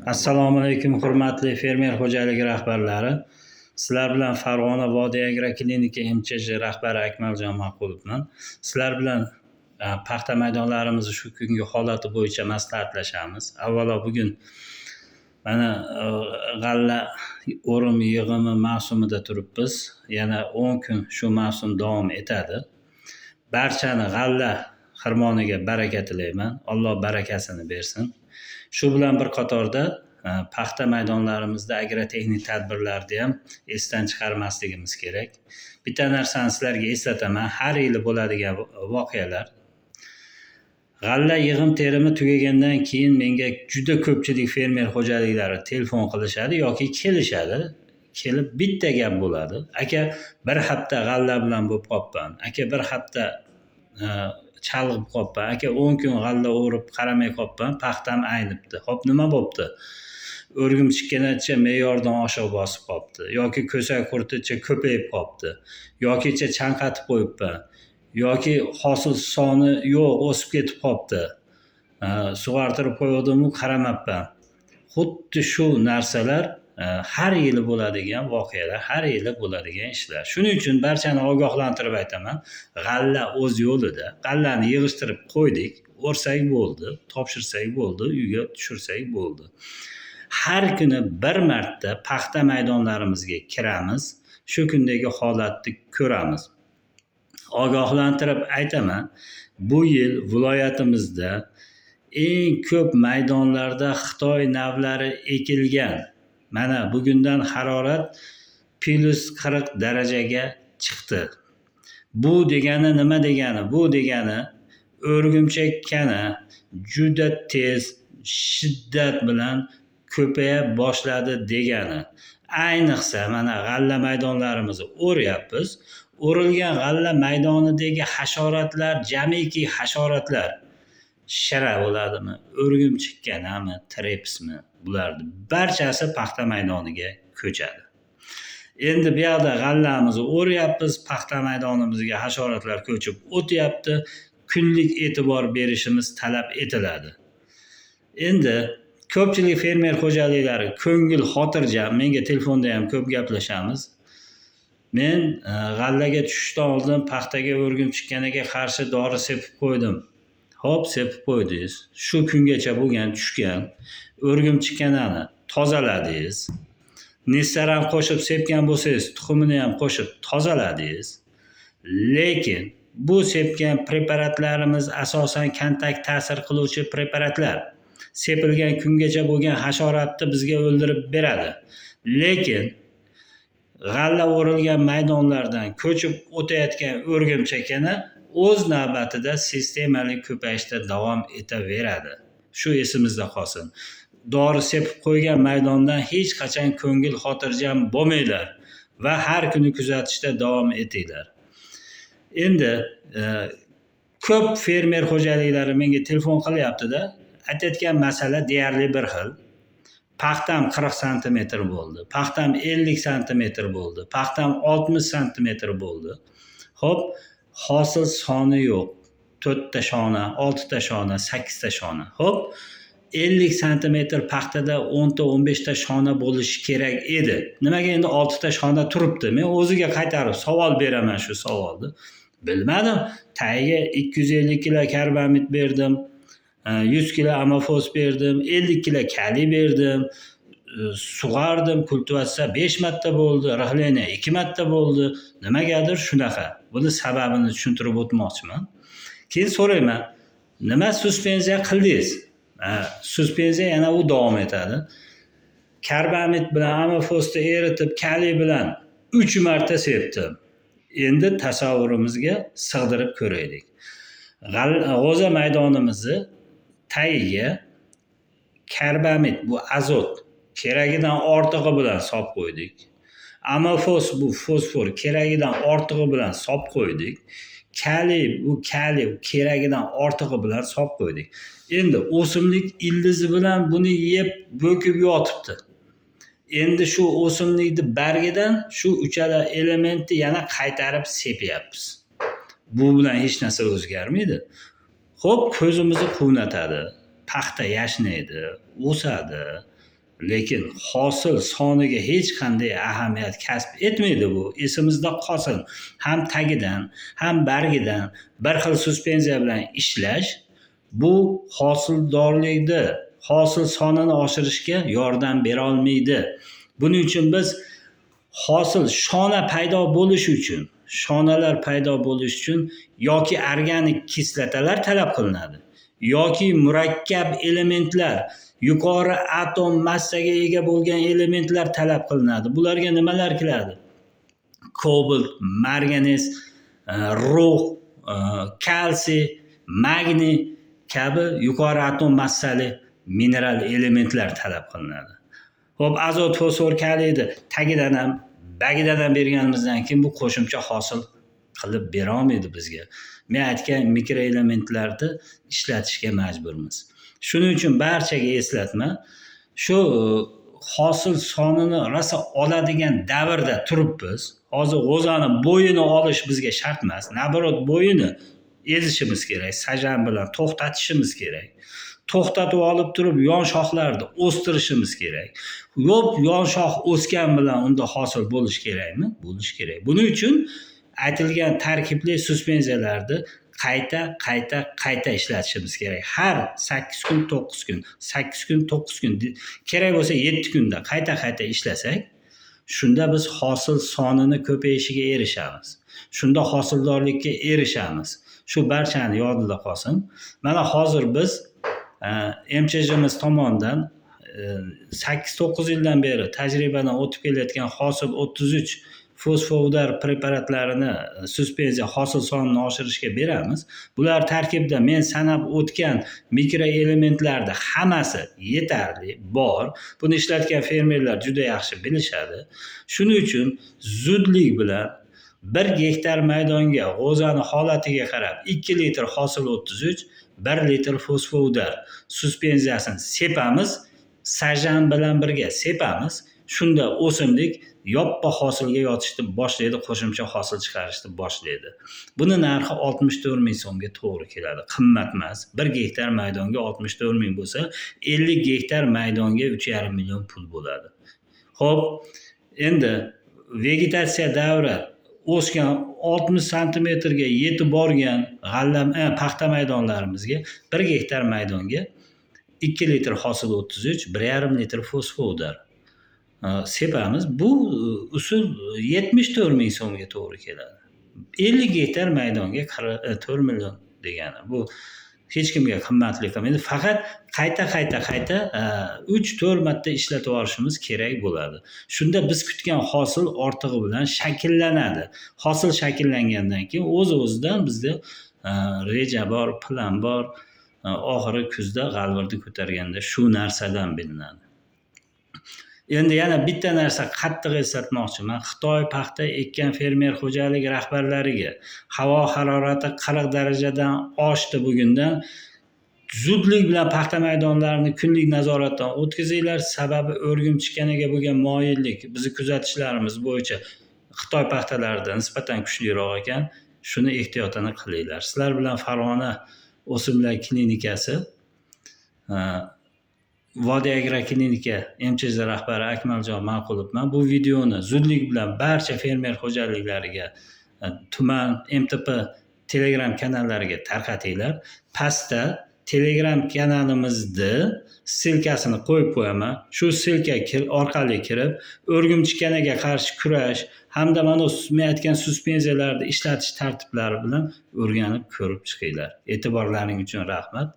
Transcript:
Assalomu alaykum, hurmatli fermer xo'jaligi rahbarlari. Sizlar bilan Farg'ona vodiy agroklinika MChJ rahbari Akmaljon Maqulovman. Sizlar bilan paxta maydonlarimizni shu kungi holati bo'yicha maslahatlashamiz. Avvalo bugun mana g'alla o'rim yig'imi mavsumida turibmiz. Yana 10 kun shu mavsum davom etadi. Barchani g'alla xirmoniga baraka tilayman. Alloh barakasini bersin. Shu bilan bir qatorda paxta maydonlarimizda agrotexnik tadbirlarni ham esdan chiqarmasligimiz kerak. Bitta narsani sizlarga eslataman, har yili bo'ladigan voqealar. G'alla yig'im terimi tugagandan keyin menga juda ko'pchilik fermer xo'jaliklari telefon qilishadi yoki kelishadi. Kelib bitta gap bo'ladi. Aka, bir hafta g'alla bilan bo'lib qolibman. Aka, bir hafta chalg'ib qolibman. Aka, 10 kun g'alla o'rib qaramay qolibman, paxtam aynibdi. Xo'p, nima bo'pti? O'rgimchikkancha me'yordan oshiq bosib qolibdi yoki ko'sak qurticha ko'payib qolibdi yokicha chanqatib qo'yibman yoki hosil soni yo'q, o'sib ketib qolibdi. Sug'artirib qo'ygandimu qaramabman. Xuddi shu narsalar har yili bo'ladigan voqealar, har yili bo'ladigan ishlar. Shuning uchun barchani ogohlantirib aytaman, g'alla o'z yo'lida. G'allani yig'ishtirib qo'ydik, o'rsak bo'ldi, topshirsak bo'ldi, uyga tushirsak bo'ldi. Har kuni bir marta paxta maydonlarimizga kiramiz, shu kundagi holatni ko'ramiz. Ogohlantirib aytaman, bu yil viloyatimizda eng ko'p maydonlarda Xitoy navlari ekilgan. Mana bugundan harorat +40 darajaga chiqdi. Bu degani nima degani? Bu degani o'rgimchak kana juda tez, shiddat bilan ko'paya boshladi degani. Ayniqsa mana g'alla maydonlarimizni o'ryapmiz. O'rilgan g'alla maydonidagi hasharotlar, jamiki hasharotlar, shira bo'ladimi, o'rgimchik kanami, trepsmi, bularni barchasi paxta maydoniga ko'chadi. Endi bu yoqda g'allamizni o'ryapmiz, paxta maydonimizga hasharotlar ko'chib o'tyapti. Kunlik e'tibor berishimiz talab etiladi. Endi ko'pchilik fermer xo'jaliklari ko'ngil xotirjam, menga telefonda ham ko'p gaplashamiz. Men g'allaga tushishdan oldin paxtaga o'rgimchikkanaga qarshi dori sepib qo'ydim. Xo'p, sepib qo'ydingiz. Shu kungacha bo'lgan tushgan o'rgimchikkanani tozaladingiz. Nessaram qo'shib sepgan bo'lsangiz, tuxumini ham qo'shib tozaladingiz. Lekin bu sepgan preparatlarimiz asosan kontakt ta'sir qiluvchi preparatlar. Sepilgan kungacha bo'lgan hasharotni bizga o'ldirib beradi. Lekin g'alla o'rilgan maydonlardan ko'chib o'tayotgan o'rgimchakana o'z navbatida sistemali ko'payishda davom etaveradi. Shu esimizda qolsin. Dori sepib qo'ygan maydondan hech qachon ko'ngil xotirjam bo'lmanglar va har kuni kuzatishda davom etinglar. Endi ko'p fermer xo'jaliklari menga telefon qilyapti-da, aytayotgan masala deyarli bir xil. Paxtam 40 santimetr bo'ldi, paxtam 50 santimetr bo'ldi, paxtam 60 santimetr bo'ldi. Xo'p, hosil soni yo'q. 4 ta shona, 6 ta shona, 8 ta shona. Xo'p, 50 santimetr paxtada 10 ta, 15 ta shona bo'lishi kerak edi. Nimaga endi 6 ta shona turibdi? Men o'ziga qaytarib savol beraman shu savolni. Bilmadim. Tagiga 250 kilo karbamid berdim, 100 kilo amofos berdim, 50 kilo kaliy berdim, sug'ardim, kultivatsiya 5 marta bo'ldi, rixleniya 2 marta bo'ldi. Nimagadir shunaqa. Buni sababini tushuntirib o'tmoqchiman. Keyin so'rayman, nima suspenziya qildingiz? Suspenziya yana u davom etadi. Karbamid bilan amofosni eritib, kaliy bilan 3 marta sepdim. Endi tasavvurimizga sig'dirib ko'raylik. G'o'za maydonimizni tagiga karbamid, bu azot keragidan ortig'i bilan solib qo'ydik. Amofos, bu fosfor keragidan ortig'i bilan solib qo'ydik. Kaliy, bu kaliy keragidan ortig'i bilan solib qo'ydik. Endi o'simlik ildizi bilan buni yeb bo'kib yotibdi. Endi shu o'simlikni bargidan shu uchala elementni yana qaytarib sepyapmiz. Bu bilan hech narsa o'zgarmaydi. Xo'p, ko'zimizni quvnatadi, paxta yashnaydi, o'sadi. Lekin hosil soniga hech qanday ahamiyat kasb etmaydi bu. Esimizda qolsin. Ham tagidan, ham bargidan bir xil suspenziya bilan ishlash bu hosildorlikni, hosil sonini oshirishga yordam bera olmaydi. Buning uchun biz hosil shona paydo bo'lishi uchun, shonalar paydo bo'lishi uchun yoki organik kislotalar talab qilinadi, yoki murakkab elementlar, yuqori atom massaga ega bo'lgan elementlar talab qilinadi. Bularga nimalar kiradi? Kobalt, marganez, rux, kalsiy, magniy kabi yuqori atom massali mineral elementlar talab qilinadi. Xo'p, azot, fosfor, kaliyni tagidan ham, bagidan ham berganimizdan keyin bu qo'shimcha hosil qilib bera olmaydi bizga. Men aytgan mikroelementlarni ishlatishga majburmiz. Shuning uchun barchaga eslatma, shu hosil sonini rosa oladigan davrda turibmiz. Hozir g'o'zani bo'yini olish bizga shart emas. Naborot bo'yini ezishimiz kerak, sajan bilan to'xtatishimiz kerak. To'xtatib olib turib yon shoxlarni o'stirishimiz kerak. Yo'q, yon shox o'sgan bilan unda hosil bo'lish kerakmi? Bo'lish kerak. Buning uchun aytilgan tarkibli suspenziyalarni qayta, qayta, qayta ishlatishimiz kerak. Har 8 kun, 9 kun, 8 kun, 9 kun, kerak bo'lsa 7 kunda qayta-qayta ishlasak, shunda biz hosil sonini ko'payishiga erishamiz. Shunda hosildorlikka erishamiz. Shu barchani yodida qolsin. Mana hozir biz MCHJimiz tomonidan 8-9 yildan beri tajribadan o'tib kelayotgan hosil 33 fosfoudar preparatlarini suspenziya hosil sonini oshirishga beramiz. Bular tarkibida men sanab o'tgan mikroelementlarni hammasi yetarli bor. Buni ishlatgan fermerlar juda yaxshi bilishadi. Shuning uchun zudlik bilan 1 gektar maydonga g'o'zani holatiga qarab 2 litr hosil 33, 1 litr fosfoudar suspenziyasini sepamiz, sajan bilan birga sepamiz. Shunda o'simlik yoppa hosilga yotishni boshlaydi, qo'shimcha hosil chiqarishni boshlaydi. Buni narxi 64 ming so'mga to'g'ri keladi. Qimmat emas. 1 gektar maydonga 64 ming bo'lsa, 50 gektar maydonga 3,5 million pul bo'ladi. Xo'p, endi vegetatsiya davri o'sgan 60 santimetrga yetib borgan g'alla, paxta maydonlarimizga 1 gektar maydonga 2 litr hosil 33, 1,5 litr fosfoudar sepamiz. Bu usul 74 ming so'mga to'g'ri keladi. 50 gektar maydonga 44 million degani. Bu hech kimga qimmatli qilmaydi. Faqat qayta 3-4 marta ishlatib olishimiz kerak bo'ladi. Shunda biz kutgan hosil ortig'i bilan shakllanadi. Hosil shakllangandan keyin o'z-o'zidan bizda reja bor, plan bor. Oxiri kuzda g'alvirni ko'targanda shu narsadan bilinadi. Endi yana bitta narsa qattiq eslatmoqchiman. Xitoy paxta ekkan fermer xo'jalik rahbarlariga havo harorati 40 darajadan oshdi bugundan. Zudlik bilan paxta maydonlarini kunlik nazoratdan o'tkazinglar. Sababi o'rgimchikanaga bo'lgan moyillik bizni kuzatishlarimiz bo'yicha Xitoy paxtalarida nisbatan kuchliroq ekan. Shuni ehtiyotini qilinglar. Sizlar bilan Farg'ona o'simlik klinikasi Vodiy agroklinika MCHJ rahbari Akmaljon Ma'qulovman. Bu videoni zudlik bilan barcha fermer xo'jaliklariga, tuman, MTP Telegram kanallariga tarqatinglar. Pastda Telegram kanalimizda ssilkasini qo'yib qo'yaman. Shu ssilka orqali kirib, o'rgimchikanaga qarshi kurash hamda mana men aytgan suspenziyalarni ishlatish tartiblari bilan o'rganib ko'rib chiqinglar. E'tiborlaring uchun rahmat.